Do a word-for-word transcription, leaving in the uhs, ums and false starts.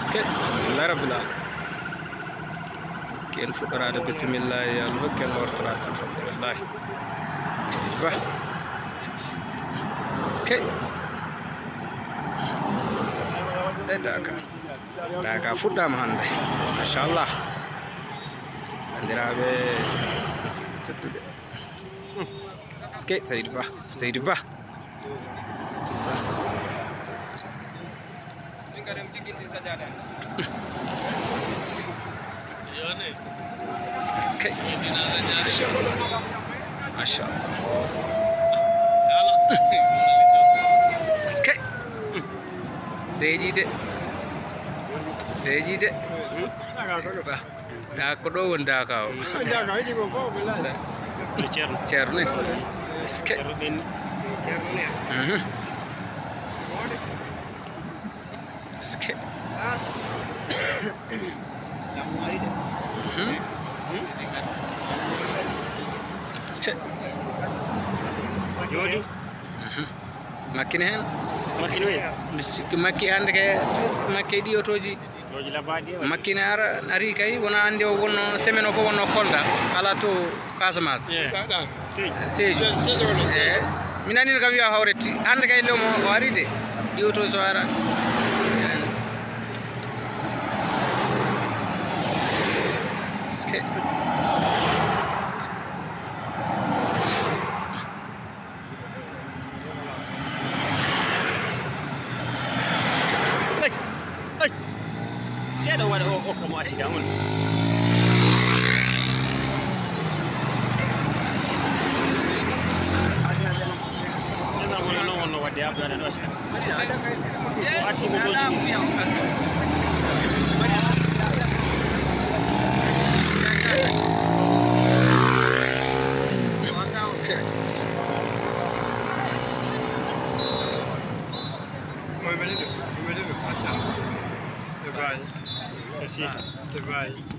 Ske, alhamdulillah rabbil alamin. Ken fuɗɗoraade bisimillahi, yo Allah hokku en wortoraade alhamdulillah. Seydi Ba. Ske. E daaka. Daaka fuɗɗaama hannde. Machallah. Banndiraaɓe tedduɓe. Ske, Seydi Ba, Seydi Ba. Ske. Machallah. Ske. Deeƴi de. Deeƴi de. Ba. Da ko ɗo woni daaka o. Ceerno. Ceerno. Ske. Mhm. Ske. Mhm. Ce. Jooɗi. Mhm. Makki ne heen? Makki ne heen? Mbi sikki makki hannde ke, makki e ɗi otooji. Otooji labaaɗi e. Makki ne ara, ari kay, wona anndi o wonno, semaine o fof wonno Kolda, ala to Casamance. Eh. Seeji. Seeji. Eh. Mi nani kam wiya hawretti. Hannde kay lomo o ari de. Ɗi otooji so ara. Ske. Ay, ay. Seeɗa waɗa o okka mo accident on. Seeɗa wona noon wonno waɗde abdaade ɗo accident.